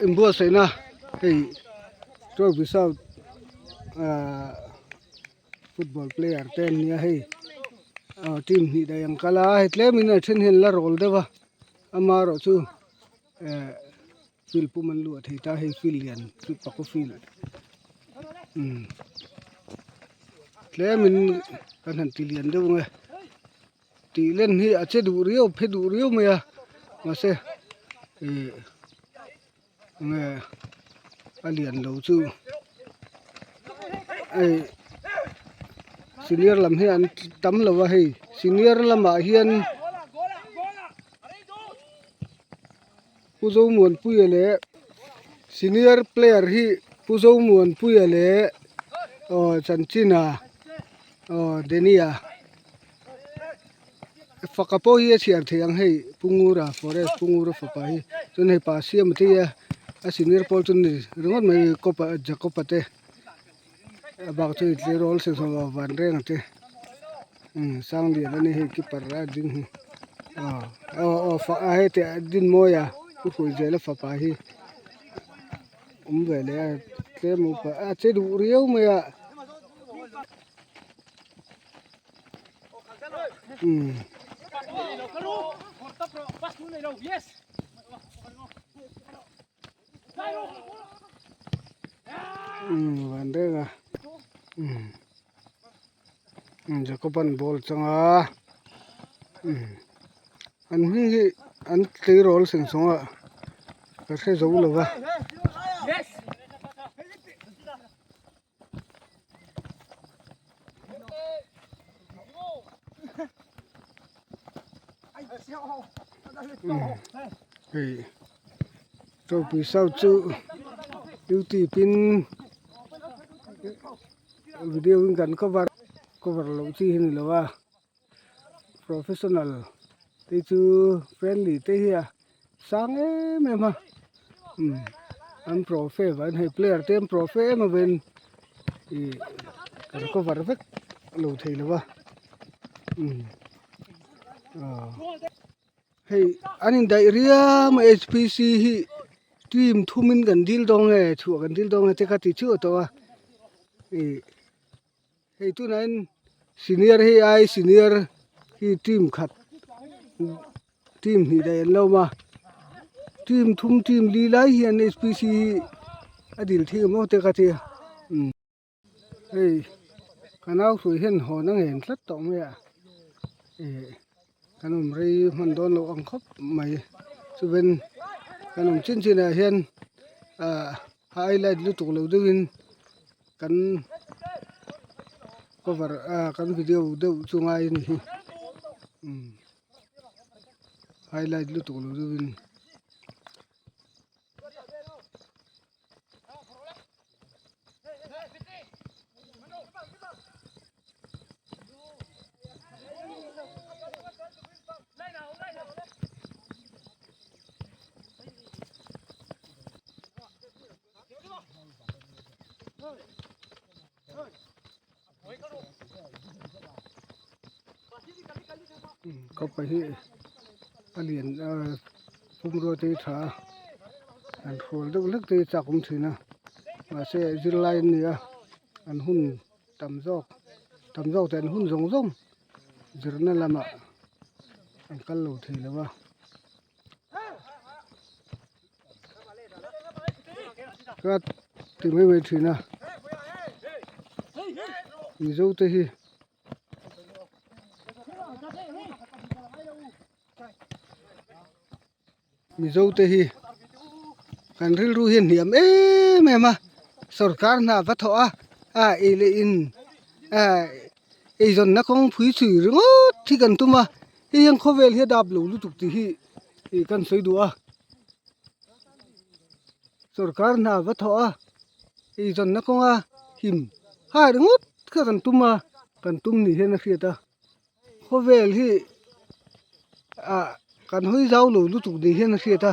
Inbuatsaihna hei Trophy South ahh football player te an nia hei ah team hnih daih an kal a hei tlemin a then hian la rawl deuh a amaherawh chu eh field pum an luah thei ta hei field lian pakua field umm tlemin kan han ti lian deuh ang e. Tih len hi a che duh riau phe duh riau mai a mahse ih nge a lian lo chu hei senior lam hi an tam lo a hei senior lamah hian Pu Zomuanpuia leh senior player hi Pu Zomuanpuia leh aw Chanchina aw Denia faka pawh hi a chhiar thei ang hei Pu Ngura forest Pu Ngura fapa hi chuan hei pa siam te hi a senior pawl chu ni ringawt mai kawpa Jacob-a te a bak chu tleirawl sawmsawm a van reng te Sanglian a ni hei keeper a ding hi aw aw aw heti a Dinmawia pu Hruaizela fapa hi awm ve leh a tlem upa a che duh riau mai a umm. Van reng a Jacob-an ball chang a an hming hi an tleirawl seng sawng a ka hre zo lo va. Hei Tropui South chu youtube in video in kan cover cover loh chi hi a ni lo a professional te chu friendly te hi a sang em em a umm an profe vangin hei player te an profe em avangin ih kan cover vek lo thei lo va umm aw hei an indaih riam a hpc hi team thumin kan dil dawn nge chhuah kan dil dawn nge te kha ti chiah tawh a ih. Hei tunah hian senior hi ai senior hi team khat team hnih daih an lo awm a team thum team li lai hian hpc hi a dil thing ang maw te ka ti a umm hei ka nau hrui hian hawn a ngen tlat tawh mai a ih kan awm rei hman dawn loh ang khawp mai chuven kan awm chin chin ah hian ah highlight lutuk lo deuhin. Kan cover a kan video deuh chu ngai a ni hi umm highlight lutuk lo deuhin. Kawpa hi a lian a pumrua te hi tha a an hrual deuh hlek te hi chak awm thin a mahse zirlai an ni a an hun tam zawk tam zawk te an hun zawng zawng zirna lamah an kal lo thei lo a. Ka ti mai mai thin a mizo te hi mizo te hi kan rilru hi a hniam em em a sorkar hna va thawh a a ei leh in ah eizawnna kawng phui chhui ringawt hi kan tum a. Hei hian khawvel hi a dap lo lutuk tih hi ih kan sawi duh a sorkar hna va thawh a eizawnna kawnga him hai ringawt kha kan tum a kan tum ni hian a hriat a khawvel hi ah kan hawi zau lo lutuk ni hian a hriat a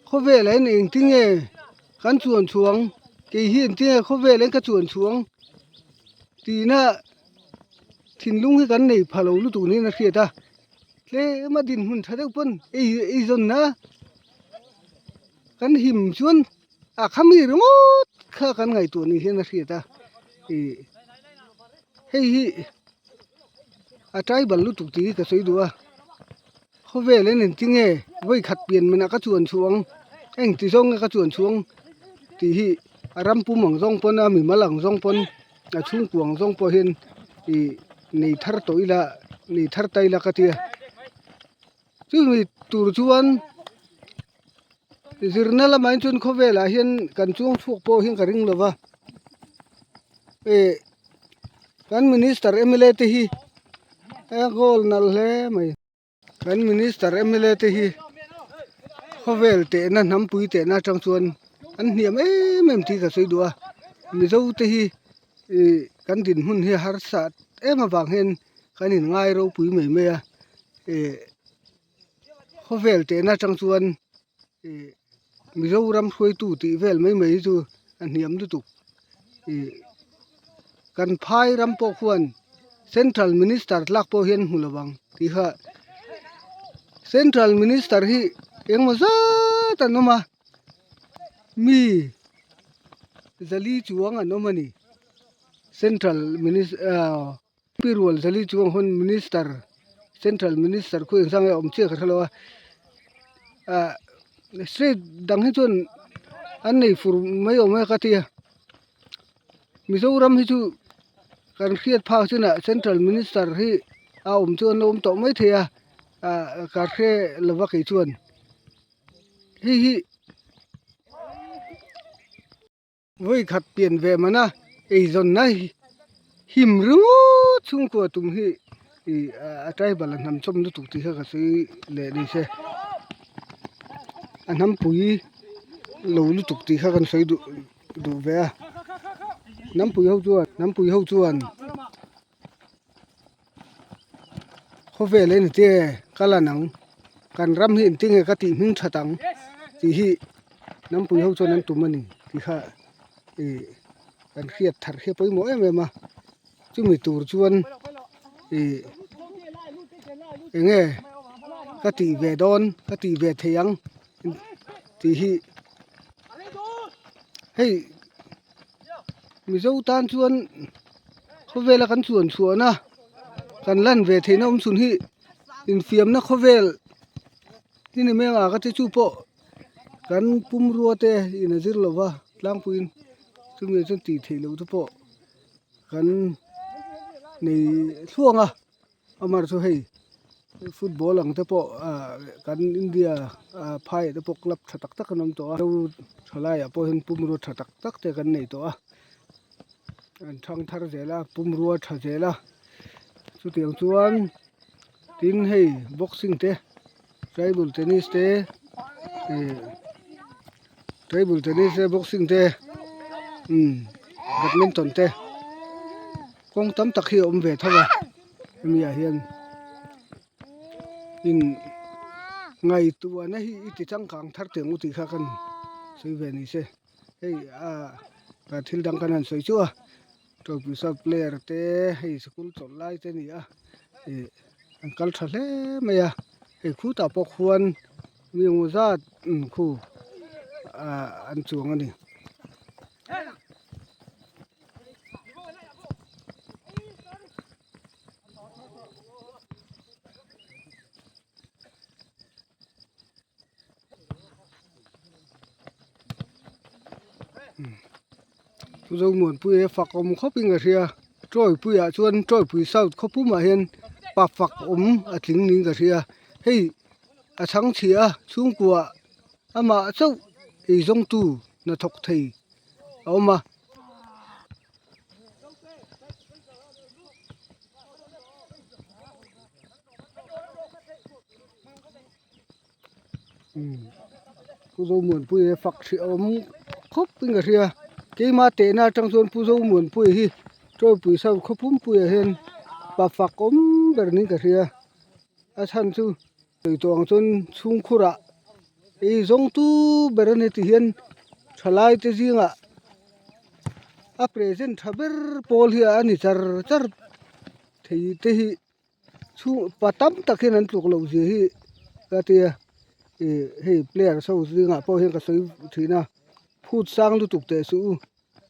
khawvel ah hian engtin nge kan chuan chhuang kei hi engtin nge khawvel ah hian ka chuan chhuang tihna. Thinlung hi kan nei pha lo lutuk niin a hriat a, tlem a dinhmun tha deuh pawn ei eizawn na. Kan him chuan a khami ringawt kha kan ngaihtuah ni hian a hriat a, ih hei hi a tribal lutuk tih hi ka sawi duh a, khawvel en engti nge vawi khat pian manah ka chuan chhuang eng ti zawng nge ka chuan chhuang tih hi a ram pum ang zawng pawn a mimal ang zawng pawn a chhungkua ang zawng pawh hian ih nei thar tawh ila nei thar ta ila ka tia chumi tur chuan. Zirna lamah hian chuan khawvelah hian kan chuang chhuak pawh hian ka ring lo va ih kan minister m l a te hi a goal nalh hle mai kan minister m l a te hi khawvel tehna hnampui tehna atang chuan an hniam em em tih ka sawi duh a mizo te hi ih kan dinhmun hi harsa em avang hian kan inngai ropui mai mai a ih. Khawvel tehna atang chuan ih Mizoram hruaitu tih vel mai mai hi chu a hniam lutuk ih kan phai ram pawh khuan central minister tlak pawh hian hmu lo vang tih kha central minister hi engemaw zat an awm a mi zali chuang an awm a ni central minister ah. Pi Rual Zali chuang hun minister central minister khu engzang nge a awm chiah ka hrelo a ah state dang hi chuan an nei fur mai awm e ka ti a Mizoram hi chu kan hriat phak chinah central minister hi a awm chuan a awm tawh mai thei a ah ka hre lova kei chuan hei hi. Vawi khat pian ve mana eizawnna him ringawt chhungkua tum hi ih a tribal a hnam chawm lutuk tih kha ka sawi leh ni se a hnampui lo lutuk tih kha kan sawi duh duh ve a hnampui ho chuan hnampui ho chuan khawvel en te ka lan ang kan ram hi engtin nge ka tih hming that ang tih hi hnampui ho chuan an tum a ni tih kha ih kan hriat thar hi a pawimawh em em a chumi tur chuan ih eng nge ka tih ve dawn ka tih ve thei ang tih hi hei. Mizo tan chuan khawvela kan chuan chhuahna kan lan ve theihna awm chhun hi infiamna khawvel hi ni mai ang a ka ti chu pawh kan pumrua te in a zir lo va tlangpuiin chumi ah chuan tih theih loh te pawh kan nei thluang a. Amar chu hei football ang te pawh ah kan India ah phai ah te pawh club tha tak tak an awm tawh a thalai ah pawh hian pumrua tha tak tak te kan nei tawh a an thang thar zel a pumrua tha zel a chutiang chuan tin hei boxing te table tennis te ih table tennis te boxing te umm badminton te. Kawng tam tak hi a awm ve tho a hemi ah hian in ngaihtuahna hi i ti changkang thar teh ang u tih kha kan sawi ve ni se hei ah thil dang kan han sawi chu a tawlhpui player te hei sikul chawlh lai te a ni a ih an kal tha hle mai a hei khutah pawh khuan mi engemaw zat khu ah an chuang a ni. Zomuanpuia fak awm khawp in ka hria Tawipuiah chuan Tawipui south khaw pumah hian pa fak awm a tling niin ka hria hei a chhangchhia a chhungkua amah chauh eizawngtu hnathawk thei a awm a. Pu Zomuanpuia hi fak hrih a awm khawp in ka hria keima tehna atang chuan Pu Zomuanpuia hi Tawipui South khaw pumpuiah hian pa fak awm ber niin ka hria a chhan chu sawi tawh ang chuan chhungkhurah ei zawng tu ber a ni ti hian thalai te zingah a present tha ber pawl hi a ni char char thei te hi chhung pa tam tak hian an tluk loh zia hi ka tia. Ih hei players ho zingah pawh hian ka sawi thin a phut sang lutuk teh suh u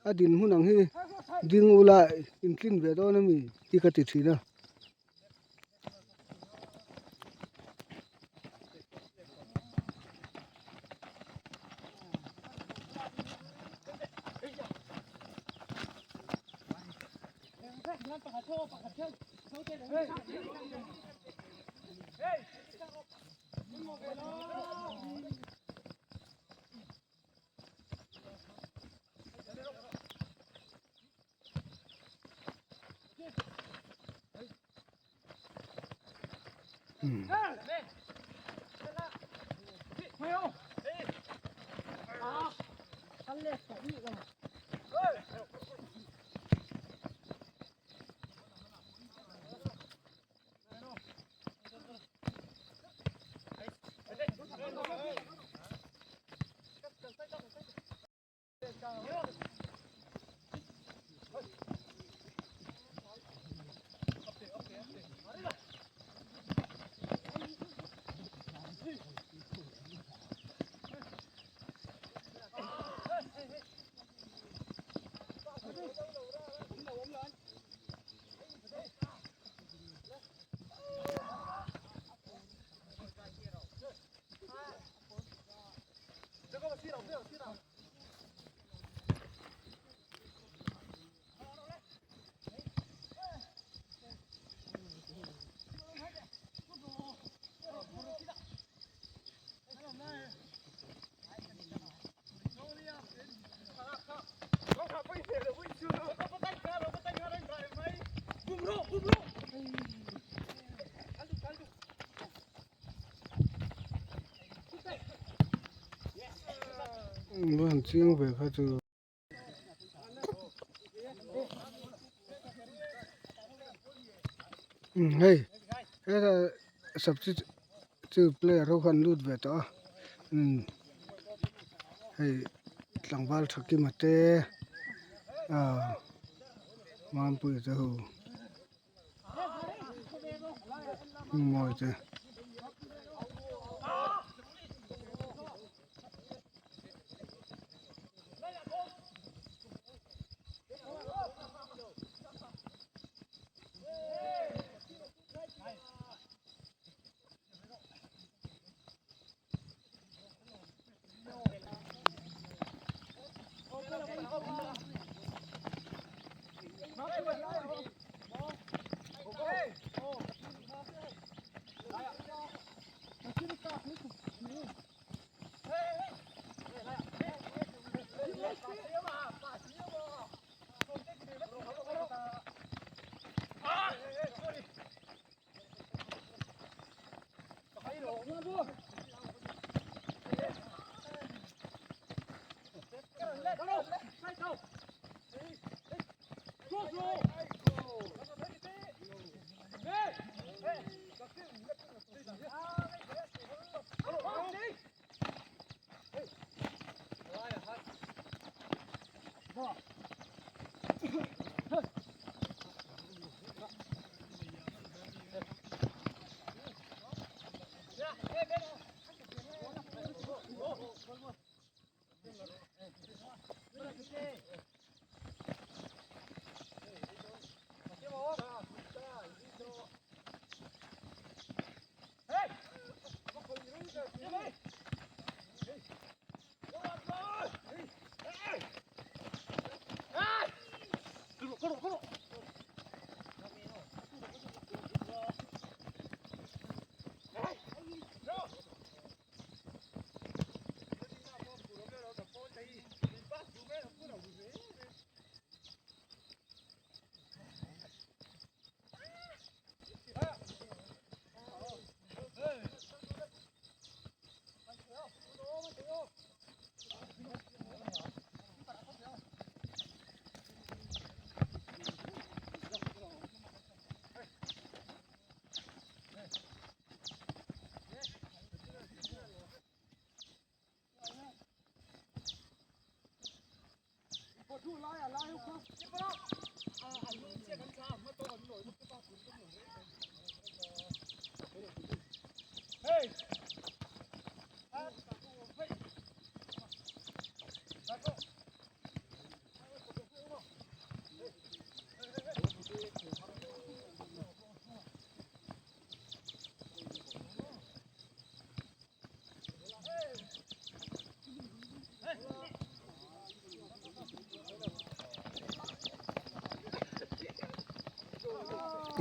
a dinhmun ang hi ding ula intlin ve dawn a mi tih ka ti thin a. Han chiang ve kha chu. Hei heta substitute player ho khan lut ve tawh a hei tlangval tha kima te ah Mampuia te ho Hmingmawia te.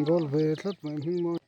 Goal ve tlat mai hming mawi.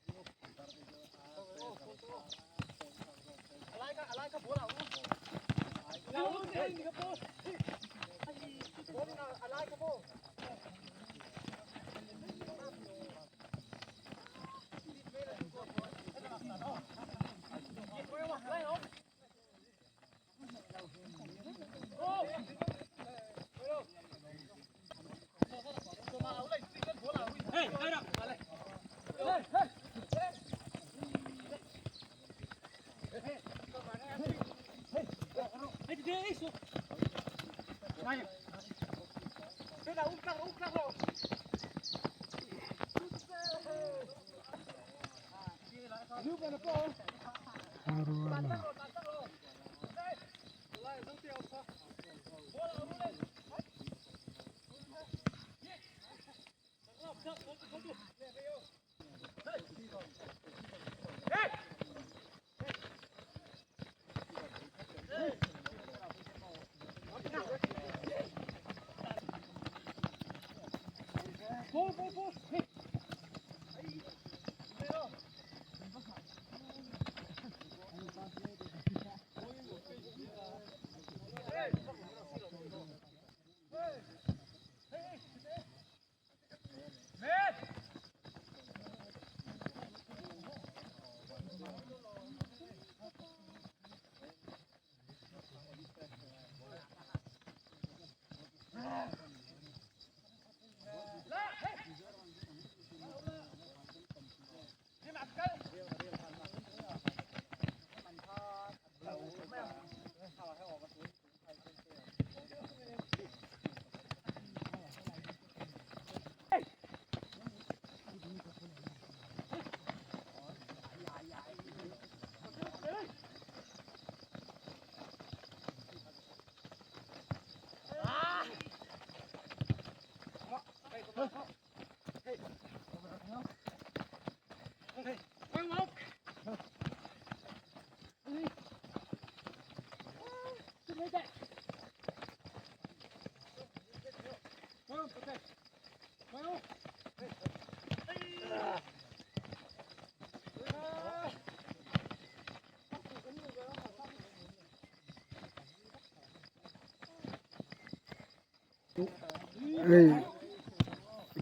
Hei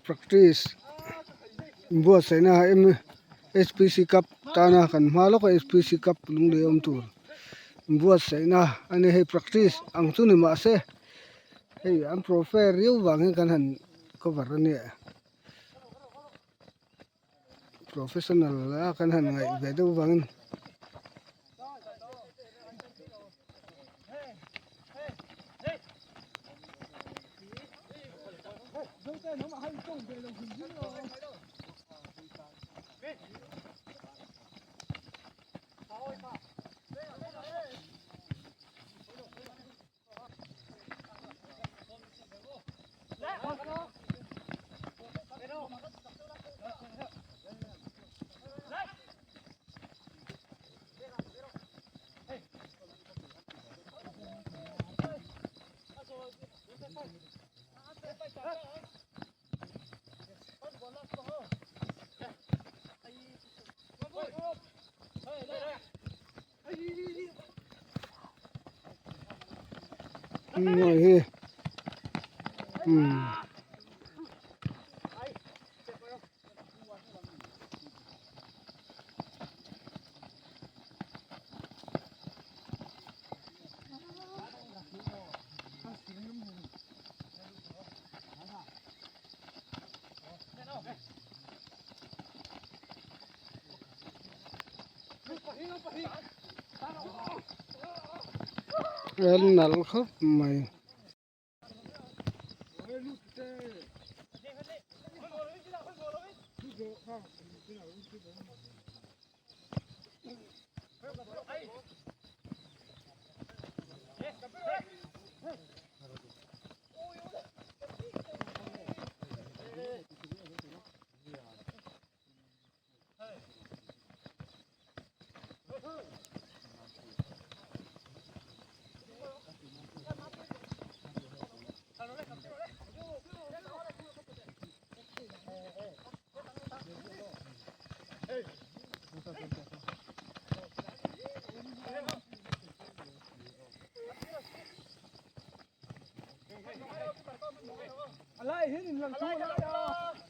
practice inbuatsaihna M_H_P_C cup tana kan hma lawka H_P_C cup lunglei awm tur inbuatsaihna a ni hei practice ang chu ni mahse hei an profe riau vang hian kan han cover a nia professional a kan han ngaih ve deuh vangin. Ngawi hi umm. An nalh khawp mai. A lai hian in lang thu a lai a.